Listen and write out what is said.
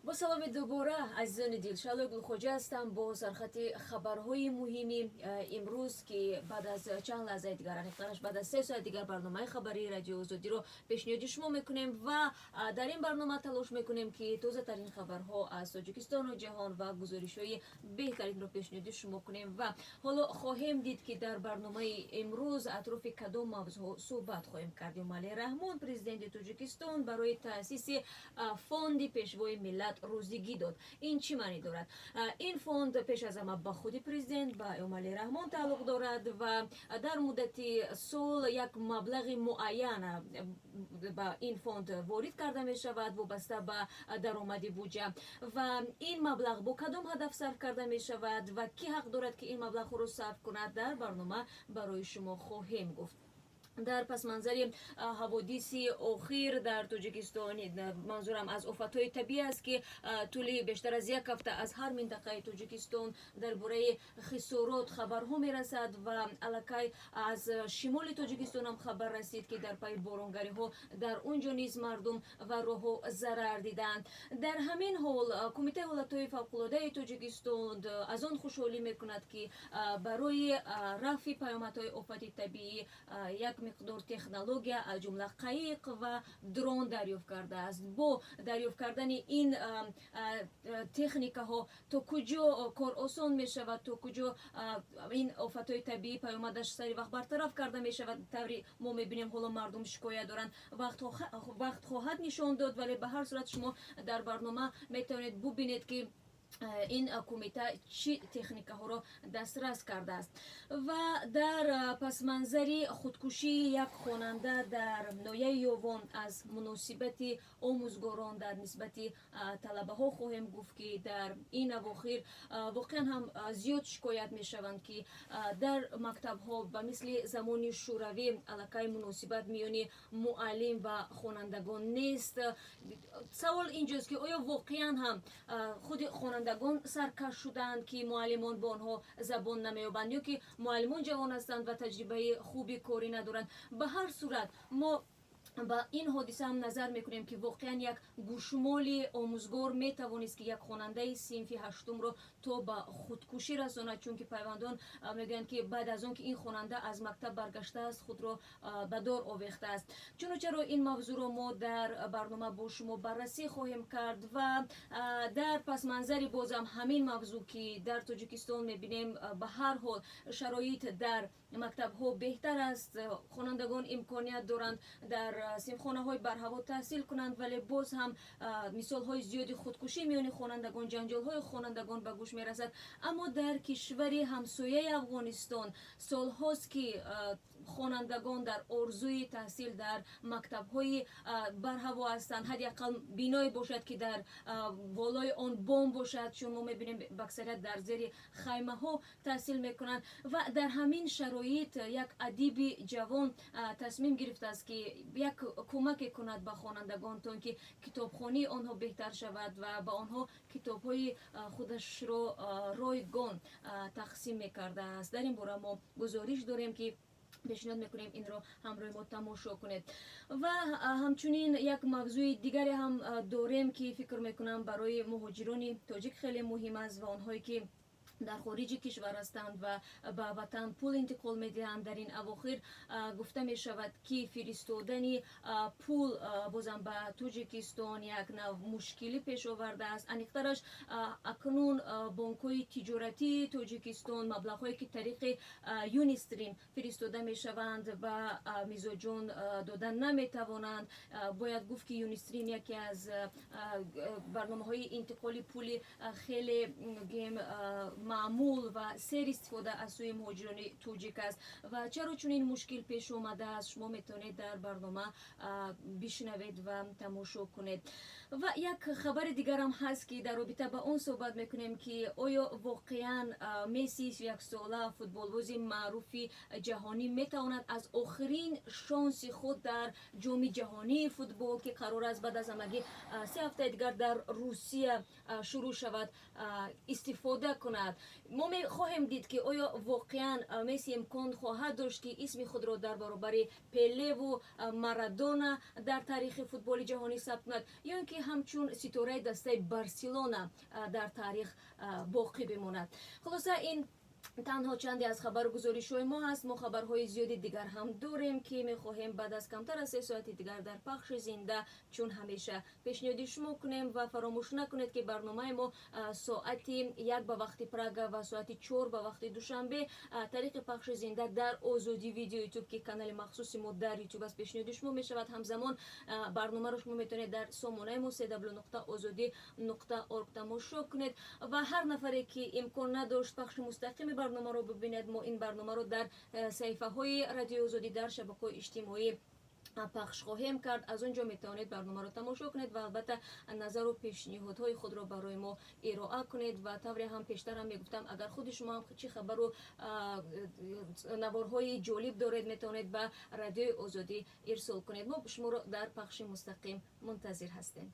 Бо саломи дубора, азизони дил, Шаҳлои Гулхоҷа ҳастам бо сархати хабарҳои муҳими имрӯз, ки баъд аз чанд лаҳзаи дигар, аниқтараш баъд аз 3 соат дигар, барномаи хабарии Радиои Озодиро пешниҳоди шумо мекунем ва дар ин барнома талош мекунем, ки тозатарин хабарҳо аз Тоҷикистону ҷаҳон ва гузоришҳои беҳтаринро пешниҳоди шумо кунем. Ва ҳоло хоҳем дид, ки дар барномаи имрӯз атрофи кадом мавзӯъҳо суҳбат хоҳем кард. Эмомалӣ Раҳмон, президенти Тоҷикистон, барои таъсиси фонди Пешвои миллат розигӣ дод. Ин чӣ маънӣ дорад? Ин фонд пеш аз ҳама ба худи президент, ба Эмомалӣ Раҳмон тааллуқ дорад ва дар муддати сол як маблағи муайян ба ин фонд ворид карда мешавад, вобаста ба даромади буҷа. Ва ин маблағ бо кадом ҳадаф сарф карда мешавад ва кӣ ҳақ дорад, ки ин маблағҳоро сарф кунад, дар барнома барои шумо хоҳем гуфт. Дар пасманзари ҳаводиси охир дар Тоҷикистон, манзурам аз офатҳои табиӣ аст, ки тӯли бештар аз як ҳафта аз ҳар минтақаи Тоҷикистон дар бораи хисорот хабарҳо мерасад ва аллакай аз шимоли Тоҷикистон ҳам хабар расид, ки дар пайи боронгариҳо дар он ҷо низ мардум ва роҳҳо зарар диданд. Дар ҳамин ҳол Кумитаи ҳолатҳои фавқулодаи Тоҷикистон аз он хушҳолӣ мекунад, ки барои рафъи паёмадҳои офати табиӣ як миқдор технология, аз ҷумла қаиқ ва дрон дарёфт кардааст. Бо дарёфт кардани ин техникаҳо то куҷо кор осон мешавад, то куҷо ин офатҳои табиӣ паёмадаш сари вақт бартараф карда мешавад, тавре мо мебинем, ҳоло мардум шикоят доранд, вақт хоҳад нишон дод. Вале ба ҳар сурат шумо дар барнома метавонед бубинед, ки ин кумита чӣ техникаҳоро дастрас кардааст. Ва дар пасманзари худкушии як хонанда дар ноҳияи Ёвон аз муносибати омӯзгорон дар нисбати талабаҳо хоҳем гуфт, ки дар ин авохир воқеан ҳам зиёд шикоят мешаванд, ки дар мактабҳо ба мисли замони Шӯравӣ аллакай муносибат миёни муаллим ва хонандагон нест. Савол инҷост, ки оё воқеан ҳам худи хонандагон саркаш шуданд, ки муаллимон бо онҳо забон намеёбанд, ё ки муаллимон ҷавон ҳастанд ва таҷрибаи хуби корӣ надоранд? Ба ҳар сурат мо ба ин ҳодиса ҳам назар мекунем, ки воқеан як гӯшмоли омӯзгор метавонист, ки як хонандаи синфи ҳаштумро то ба худкушӣ расонад, чунки пайвандон мегӯянд, ки баъд аз он ки ин хонанда аз мактаб баргаштааст, худро ба дор овехтааст. Чуну чаро ин мавзӯъро мо дар барнома бо шумо баррасӣ хоҳем кард. Ва дар пасманзари бозам ҳамин мавзӯъ, ки дар Тоҷикистон мебинем, ба ҳар ҳол шароит дар мактабҳо беҳтар аст, хонандагон имконият доранд дар синфхонаҳои барҳаво таҳсил кунанд, вале боз ҳам мисолҳои зиёди худкушӣ миёни хонандагон, ҷанҷолҳои хонандагон ба гӯш мерасад. Аммо дар кишвари ҳамсояи Афғонистон солҳост, ки хонандагон дар орзуи таҳсил дар мактабҳои барҳаво ҳастанд, ҳадди ақал биное бошад, ки дар болои он бом бошад, чун мо мебинем, ба аксарият дар зери хаймаҳо таҳсил мекунанд. Ва дар ҳамин шароит як адиби ҷавон тасмим гирифтааст, ки як кӯмаке кунад ба хонандагон, то ин ки китобхонии онҳо беҳтар шавад, ва ба онҳо китобҳои худашро ройгон тақсим мекардааст. Дар ин бора мо гузориш дорем, ки пешниҳод мекунем, инро ҳамроҳи мо тамошо кунед. Ва ҳамчунин як мавзӯи дигаре ҳам дорем, ки фикр мекунам, барои муҳоҷирони тоҷик хеле муҳим аст ва онҳое ки дар хориҷи кишвар ҳастанд ва ба ватан пул интиқол медиҳанд. Дар ин авохир гуфта мешавад, ки фиристодани пул бозам ба Тоҷикистон як нав мушкилӣ пеш овардааст. Аниқтараш, акнун бонкҳои тиҷоратии Тоҷикистон маблағҳое ки тариқи Юнистрим фиристода мешаванд, ба мизоҷон дода наметавонанд. Бояд гуфт, ки Юнистрим яке аз барномаҳои интиқоли пули хеле гем маъмул ва сер истифода аз сӯи муҳоҷирони тоҷик аст. Ва чаро чунин мушкил пеш омадааст, шумо метавонед дар барнома бишнавед ва тамошо кунед. Ва як хабари дигарам ҳаст, ки дар робита ба он суҳбат мекунем, ки оё воқеан Месси, 31 сола, футболбози маъруфи ҷаҳонӣ, метавонад аз охирин шонси худ дар Ҷоми ҷаҳонии футбол, ки қарор аст баъд аз ҳамагӣ 3 ҳафтаи дигар дар Русия шурӯъ шавад, истифода кунад. Мо мехоҳем дид, ки оё воқеан Месси имкон хоҳад дошт, ки исми худро дар баробари Пелеву Марадона дар таърихи футболи ҷаҳонӣ сабт кунад ё ин ки ҳамчун ситораи дастаи Барселона дар таърих боқӣ бимонад. Хулоса, ин танҳо чанде аз хабару гузоришҳои мо ҳаст. Мо хабарҳои зиёди дигар ҳам дорем, ки мехоҳем баъд аз камтар аз 3 соати дигар дар пахши зинда, чун ҳамеша, пешниҳоди шумо кунем. Ва фаромӯш накунед, ки барномаи мо соати 1 ба вақти Прага ва соати 4 ба вақти Душанбе тариқи пахши зинда дар Озодӣ Видео Ютуб, ки канали махсуси мо дар Ютуб аст, пешниҳоди шумо мешавад. Ҳамзамон барномаро шумо метавонед дар сомонаи мо www.озодӣ.org тамошо кунед. Ва ҳар нафаре, ки имкон надошт пахши мустақими барномаро бибинед, мо ин барномаро дар саҳифаҳои Радиои Озодӣ дар шабакаҳои иҷтимоӣ пахш хоҳем кард. Аз он ҷо метавонед барномаро тамошо кунед ва албатта назару пешниҳодҳои худро барои мо ироа кунед. Ва тавре ҳам пештар ҳам мегуфтам, агар худи шумо ҳам чӣ хабару наворҳои ҷолиб доред, метавонед ба Радиои Озодӣ ирсол кунед. Мо шуморо дар пахши мустақим мунтазир ҳастем.